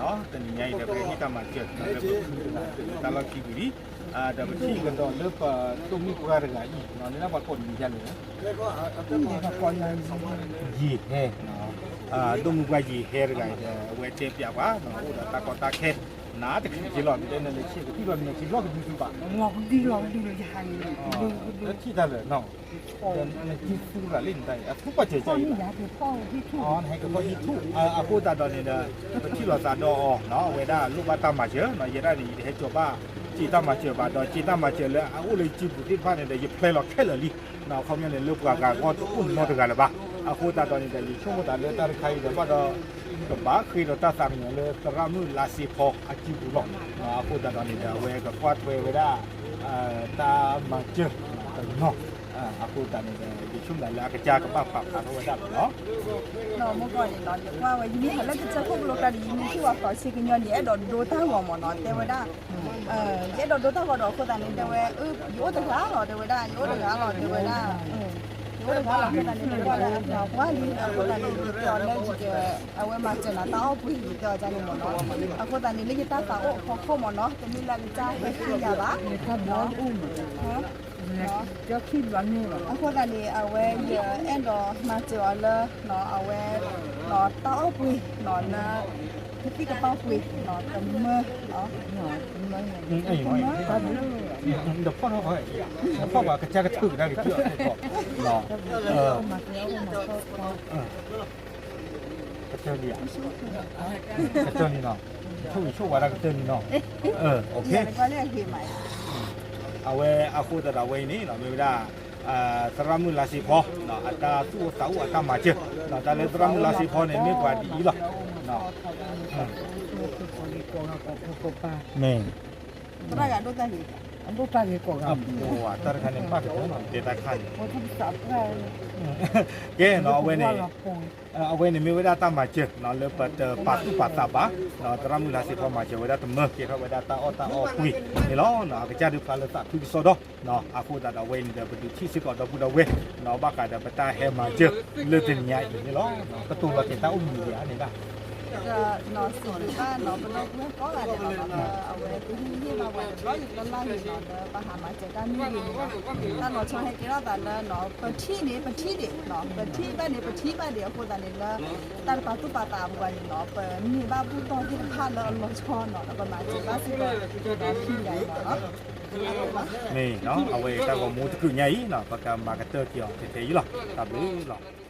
တနံၤညါအံၤဒီး ပဟ့ၣ်တၢ်မၤစၢၤလၢပဖုတဂၤလၢတၢ်လီၢ်ခံပူၤလံ, ဒီးပထံၣ်ကဒီးလၢပဒိၣ်မုၣ်ပှၢ်တဂၤအံၤ လၢပှၤကိးနံၤယါလဲၣ်, ယံာ်ဟဲ, ဒိၣ်မုၣ်ပှၢ်ယံာ်ဟဲတဂၤအံၤဒီး အဝဲတဲပျးပှၤ အိၣ်ဒီးတၢ်ကီတၢ်ခဲ နးတချုးက့လီၤ တဲနလဲၤဆ့ကသံၣ်လီၤ နလဲၤဆ့လီၢ်ကဒုဆူဘၣ်, လီၤကဒုလီၤကဒုလၢယဟဲန့ၣ်, လၢထံၣ်တၢ်လၢာ်နီၤ, နကံသူရၤလံနတၢ်အံၤ အထူၣ်ပှၢ်စၢၤကါအံၤ, နဟဲကဖီၣ်ဟံၣ်ထူၣ်, အဃိသတးဒီးန့ၣ်ဒီး ပထံၣ်လိာ်သးဒီးအီၤနီၤ အဝဲဒၣ်လိၣ်ဘၣ်တၢ်မၤစၢၤနီၤ, ယဲဒၣ်န့ၣ် ယတဟဲကၠီၤဘၣ် စံးတၢ်မၤစၢၤဘၣ်ဒီး စံးတၢ်မၤစၢၤလၢအအိၣ်လၢယစုပူၤသ့ၣ်တဖၣ်န့ၣ်ဒီး ယဖျဲလီၤခဲလၢာ်လံနီၤ, အခီပညီန့ၣ် လၢပှၤဂၤဂီၢ်တအိၣ်နီတဂၤလၢၤဘၣ်, အဃိသတးဒီးန့ၣ်ဒီး ယဆိကမိၣ်သးလၢတၢ်တခါအံၤဒီးဘၣ်ဒီး ကဘၣ်ဃ့ဒီးတၢ်သးကညီၤလၢသရၣ်မုၣ်လါစ့ဖီအစုပူၤလီၤ, အဃိသတးဒီးန့ၣ်ဒီး အဝဲကကွၢ်ထွဲဝဲဒၣ် တၢ်မၤစၢၤတနီၤ, အဃိသတးန့ၣ်ဒီး ယဆိကမိၣ်သးလၢအကစၢ်ကဘၣ်ပာ်ဖျါထီၣ်ဝဲဒၣ်န့ၣ်လီၤ. နီၢ်မိၢ်ကီၢ်န့ၣ်နီၤ ယကွၢ်ဝဲ ယမ့ၢ်ဟဲလၢကစၢၢ်ခိၣ်ကလိကျါဒီး ယမ့ၢ်ထံၣ်ဝဲပှၤဆ့ကညီန့ၣ် အဲၣ်ဒိးဒိတၢ်ဂီၤမ့ၢ်နီၤ တဲဝဲဒၣ်, ယအဲၣ်ဒိးဒိတၢ်ဂီၤဒီးအဃိသတးန့ၣ် တဲဝဲ ယအိၣ်တဂၤလီၤ တဲဝဲဒၣ် ယအိၣ်တဂၤလီၤ တဲဝဲဒၣ်, ယအိၣ်တဂၤလီၤ အဃိသတးန့ၣ် တဲဝဲဒၣ် ပှၤလံ အဃိသတးန့ၣ် ယတဲအီၤလၢယက အဝဲမၤစၢၤနၤတၢ်အီၣ်ပှ့ၤ ယတဲအီၤဒ်န့ၣ်မ့ၢ်နီၤ, အဃိသတးန့ၣ် လၢယတၢ်သးအိၣ်အဖီခိၣ်မ့ၢ်နီၤ တမ့ၢ်လၢအကစၢ်ဟဲဃ့ယၤဘၣ် အဃိသတးန့ၣ် အဝဲယအဲၣ်ဒိးမၤစၢၤအီၤလၢ အဝဲ တၢ်အီၣ်ပှ့ၤနီၤ လၢ ကသံၣ်ကသီပှ့ၤနီၤ တမၢ တမၢ တမၢ တဖီၣ်ထီၣ်ဃီ တဖီၣ်ပှၤကစၢ်ကထုးကဒါက့ၤထံၣ်အီၤစ့ၢ်ကီး ကတၢၢ်လံဧါ, ကတၢၢ်လံနီၤ, ဆိၣ်ဂ့ၤဆိၣ်ဝါဒၣ်ကတၢၢ်လံနီၤ, အဝဲအဃိသတးဒီးအဝဲအံၤန့ၣ် မ့ၢ်ဝဲဒၣ် သရၣ်မုၣ်လါစ့ဖီ အတၢ်သူၣ်အိၣ်သးအိၣ်အတၢ်မၤစၢၤ, တၢ်လၢသရၣ်မုၣ်လါစ့ဖီန့ၣ် မ့ၢ်ပှၤဒ်အံၤလီၤ. မ့ၢ် သရၣ်ဂၤဒိၣ်တၢ်ဂ့ၤ, အဒိၣ်တၢ်ဂ့ၤကိးဂၤ, တၢ်တခါန့ၣ် ဘၣ်ကတၢၢ်နီၤ တဲတၢ်တခါန့ၣ်, ကဲနီၤ အဝဲန့ၣ် အဝဲန့ၣ်မ့ၢ်ဝဲဒၣ်တၢ်မၤစၢၤနီၤ လၢပတပာ်သူၣ်ပာ်သးဘၣ်, သရၣ်မုၣ်လါစ့ဖီမၤစၢၤဝဲဒၣ်တမၢ ကဲထီၣ်ဝဲဒၣ်တၢ်အီၣ်တၢ်အီပှ့ၤန့ၣ်လီၤ. အကစၢ်ဒုးဖျါလၢသးခုကစီဒီ အဃိသတးဒီးအဝဲအံၤန့ၣ်ဒီး ပဒုးထံၣ်စ့ၢ်ကီးဒီပုၢ်ဒီဝဲၢ်နီၤ ဘၣ်ဃးဒီးပတၢ်ဟဲမၤစၢၤလၢတနံၤညါအံၤန့ၣ်လီၤ. ကတိၤလီၤက့ၤတၢ်အိၣ်မူန့ၣ်ဒၣ် ဒီးနီၤစံးဘၣ်နီၤ ပဒီပုၢ်ဝဲၢ်ကိးဂၤဒဲးနီၤ လၢအဝဲကဟ့ၣ်ဂံၢ်ဟ့ၣ်ဘါပှၤတဘျီဂ့ၤတဘျီလၢ်ဂ့ၤနီၤ လၢပဟးမၤစၢၤတၢ်မ့ၢ်ဂ့ၤန့ၣ်နီၤ တၢ်လီၤဆီဟဲကဲထီၣ်သးလၢနီၤ ပထံၣ်န့ၣ် ပထံၣ်ဒံးနီၤ ပထံၣ်ဘၣ်န့ၣ် ပထံၣ်ဘၣ်ဒံးအဃိသတးန့ၣ်လၢ တၢ်တပာ်သူၣ်ပာ်သးအပူၤန့ၣ်နီၤ ပန့ၢ်ဘၣ်ဘူၣ်တီၢ်သ့ၣ်တဖၣ်လၢအလီၤဆီနီၤ ဒီးပမၤစၢၤဘၣ်စ့ၢ်ကီးဒီးခံဂၤအံၤနီၤ မ့ၢ်နီၤ အဝဲတၢ်ဂီၤမူတကုာ်ညါအံၤနီၤ ပကမၤကတၢၢ်က့ၤအီၤထဲထဲအံၤလီၤ. တၢ်ဘျုးလီၤ.